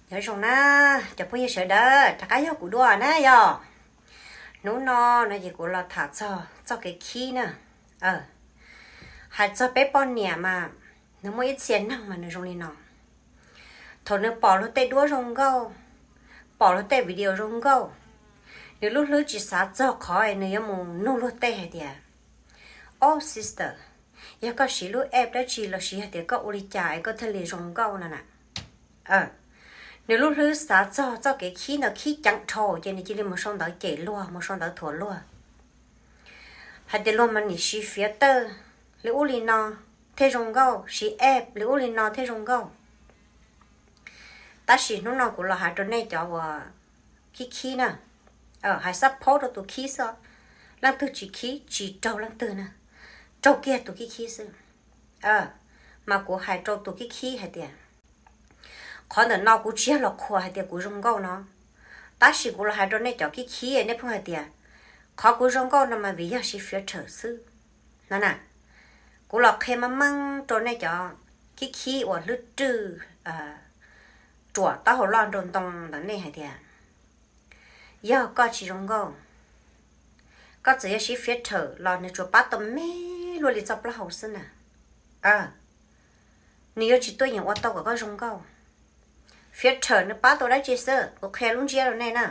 Nyob zoo na, cov phooj ywg sawv daws, rov qab yog kuv dua na yog. Hnub no no ces kuv los tham txog txoj kev khib na. Hais txog peb poj niam mas nws muaj ib txhia neeg mas nws zoo li no. Thaum nws pom luag tej duab zoo nkauj, pom luag tej video zoo nkauj, nws lub hlwb tsis xav txog qhov nws yuav mus nug luag tej hais tias, O sister, yog koj siv lub app dab tsi los sis yog tias koj ua li cas es koj thiaj li zoo nkauj no na? Nws lub hlwb xav txog txoj kev khib ntawd khib ceev dhau ces nws cia li mus sau ntawv cem luag, mus sau ntawv thuam luag hais tias luag mas nim siv filter li ub li no thiaj zoo nkauj, siv app li ub li no thiaj zoo nkauj. Tab sis hnub no kuv los hais rau nej cov uas khib khib na, hais xab phaub rau tus khib xwb. Leej twg tsis khib tsis raug leej twg na, raug kiag tus khib khib xwb. Mas kuv hais rau tus khib khib hais tias, qhov ntawm no kuv tsis yog los qhuas hais tias kuv zoo nkauj no, tab sis kuv los hais rau nej cov khib khib, nej pheej hais tias qhov kuv zoo nkauj no mas vim yog siv filter xwb no na. Kuv los qhia meej meej rau nej cov khib khib uas hlwb rwj ruam taub hau loj nraug ntoo ntawm nej hais tias, yog koj tsis zoo nkauj, koj txawm yog siv filter los nws tsuas pab tau me luaj li txoj plaub hau xwb na. Nws yuav tsis tuaj yeem ua tau kom koj zoo nkauj. Filter nws pab tau dab tsi xwb, kuv qhia lub ntsiab rau nej na.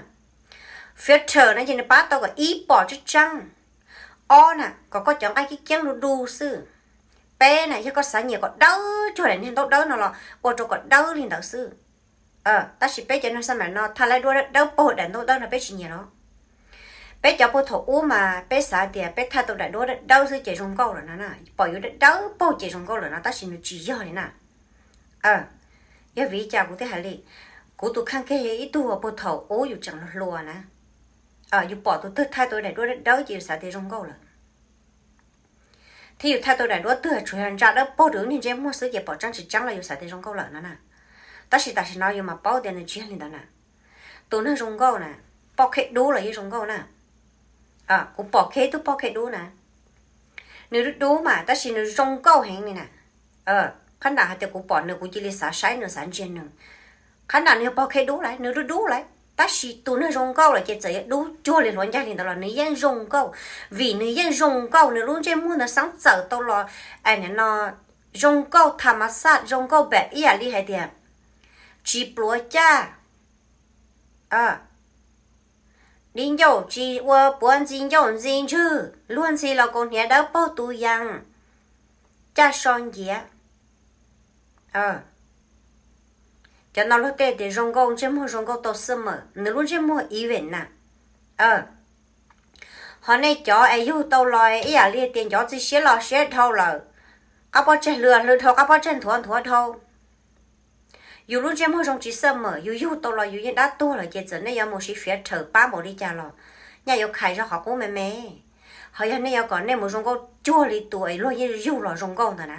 Filter no ces nws pab tau kom ib pom tseeb tseeb, ob na kom koj cov nqaij keeb keeb du du xwb, peb na yog koj xav nyiam kom dawb cuag daim niag ntaub dawb no los ua rau kom dawb li ntawd xwb. Tab sis peb cov neeg xab maim no thaij laib duab dawb paug daim ntaub dawb no peb tsis nyiam los. Peb cov puag thaum ub mas peb xav tias peb thaij tau daim duab dawb dawb xwb ces zoo nkauj lawm no na, pom yus dawb dawb paug ces zoo nkauj lawm no, tab sis nws tsis yog li na. Yog vim li cas kuv thiaj hais li, kuv tus kheej kiag yog ib tug uas puag thaum ub yus tseem hluas hluas na, yus pom tus twg thaij tau daim duab dawb dawb ces yus xav tias zoo nkauj lawm. Thiab yus thaij tau daim duab twg tsuas yog ntsa dawb paug rau niag ntsej muag xwb ces pom tseeb tsis tseeb los yus xav tias zoo nkauj lawm no na. Tab sis tam sim no yus mas paub tias nws tsis yog li ntawd na. Tus neeg zoo nkauj na, poj kheb dub los yeej zoo nkauj na. Kuv pom kiag ib tug poj kheb dub na, nws dub dub mas tab sis nws zoo nkauj heev li na. Qhab nram hais tias kuv pom nws kuv cia li xav saib nws xav ntsia nws. Qhab nram nws yog poj kheb dub lawm, nws dub dub lawm, tab sis tus neeg zoo nkauj lawm ces txawm yog dub cuag li hluav ncaig li ntawd los nws yeej zoo nkauj, vim nws yeej zoo nkauj, nws lub ntsej muag ntawd xeeb txawm tau los, no, zoo nkauj tham mas xaj, zoo nkauj pem ib yam li hais tias tsis pluav caj, di ncauj tsis ua puav ntxi ncauj ntxi ntswg, luag ntxhi los kaus hniav dawb paug tus yees, caj so nciav. Cov no luag tej tias zoo nkauj, ntsej muag zoo nkauj tau xwb mas, nws lub ntsej muag even na. Ho nej cov es yug tau los ib yam li tias ncov txiv siab los siab dhau lawm, qab pob tsaig hlwb hlwb dhau, qab pob tsaig nthuav nthuav dhau, yus lub ntsej muag zoo tsis xwb mas, yus yug tau los yus yeej dab tuag lawm ces txawm nej yuav mus siv filter pab npaum li cas los nyaj yuav khais zog qhov qub me me. Ho yog nej yuav kom nej mus zoo nkauj cuag li tus luag yeej yug los zoo nkauj ntawd na,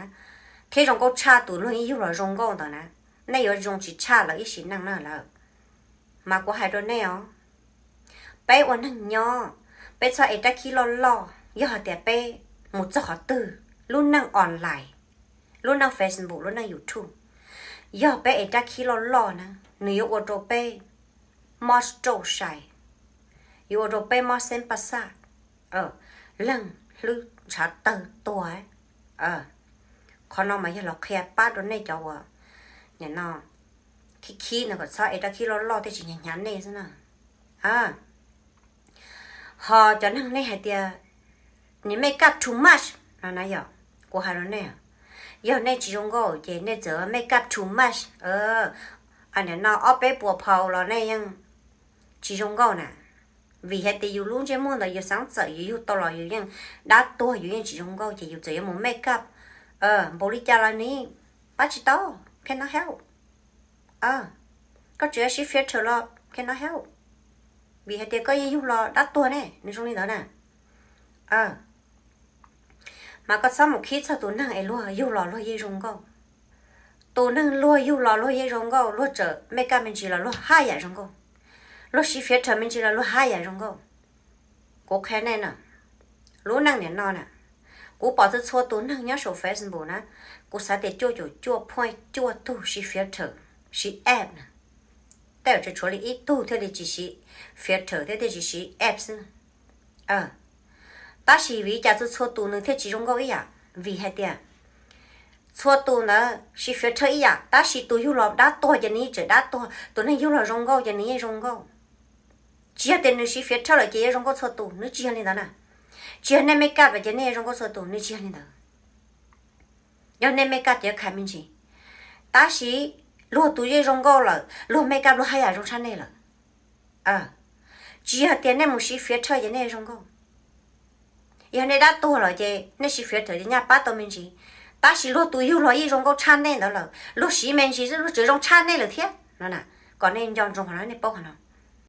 thiab zoo nkauj tshaj tus luag yeej yug los zoo nkauj ntawd na, nej yuav zoo tsis tshaj lawv ib sim neej na lawm. Mas kuv hais rau nej os, peb ua neeg nyob, peb txhob ev rab khib loj loj. Yog hais tias peb mus txog qhov twg, lub neej online, lub neej Facebook, lub neej YouTube, yog peb ev rab khib loj loj na, nws yuav ua rau peb mob rauj sai, yuav ua rau peb mob xeeb pas xaj, leeg hlwb ntshav tawg tuag. Qhov no mas yog los qhia pab rau nej cov uas nim no khib khib no kom txhob ev rab khib loj loj thiaj tsis hnyav hnyav nej xwb na. Ho cov neeg nej hais tias nws make up too much no na yom, kuv hais rau nej, yog nej tsis zoo nkauj ces nej txawm make up too much, nim no ob peb puas phaus los nej yeej tsis zoo nkauj na. Vim hais tias yus lub ntsej muag ntawd yus xeeb txawm yus yug tau los yus yeej dab tuag, yus yeej tsis zoo nkauj ces yus txawm yuav mus make up npaum li cas los nws pab tsis tau, cannot help. Koj tseem yuav siv filter los cannot help, vim hais tias koj yeej yug los dab tuag ne, nws zoo li ntawd na. Mas koj txhob mus khib txog tus neeg es luag yug los luag yeej zoo nkauj. Tus neeg luag yug los luag yeej zoo nkauj, luag tseem make up me ntsis los luag haj yam zoo nkauj, luag siv filter me ntsis los luag haj yam zoo nkauj. Kuv qhia nej na, lub neej nim no na, kuv pom txhua txhua tus neeg nyob saum Facebook na, kuv xav tias cuaj caum cuaj point cuaj tug siv filter, siv app na. tej zaum tseem tshuav li ib tug thiaj li tsis siv filter thiab thiaj tsis siv app xwb. Tab sis vim li cas txhua txhua tus nws thiaj tsis zoo nkauj ib yam? Vim hais tias txhua tus ntawd siv filter ib yam, tab sis tus yug los dab tuag ces nws yeej tseem dab tuag, tus neeg yug los zoo nkauj ces nws yeej zoo nkauj. Tsis yog tias nws siv filter lawm ces yuav zoo nkauj txhua tus, nws tsis yog li ntawd na. Tsis yog nej makeup lawm ces nej yuav zoo nkauj txhua tus, nws tsis yog li ntawd. Yog nej makeup ces yuav khav me ntsis, tab sis luag tus yeej zoo nkauj lawm, luag makeup luag haj yam zoo tshaj nej lawm. Tsis yog tias nej mus siv filter ces nej zoo nkauj. Yog nej dab tuag lawm ces nej siv filter ces nyaj pab tau me ntsis, tab sis luag tus yug los yeej zoo nkauj tshaj nej ntawd lawm, luag siv me ntsis xwb luag tseem zoo tshaj nej lawm thiab no na. Kom nej nco ntsoov qhov no, nej paub qhov no.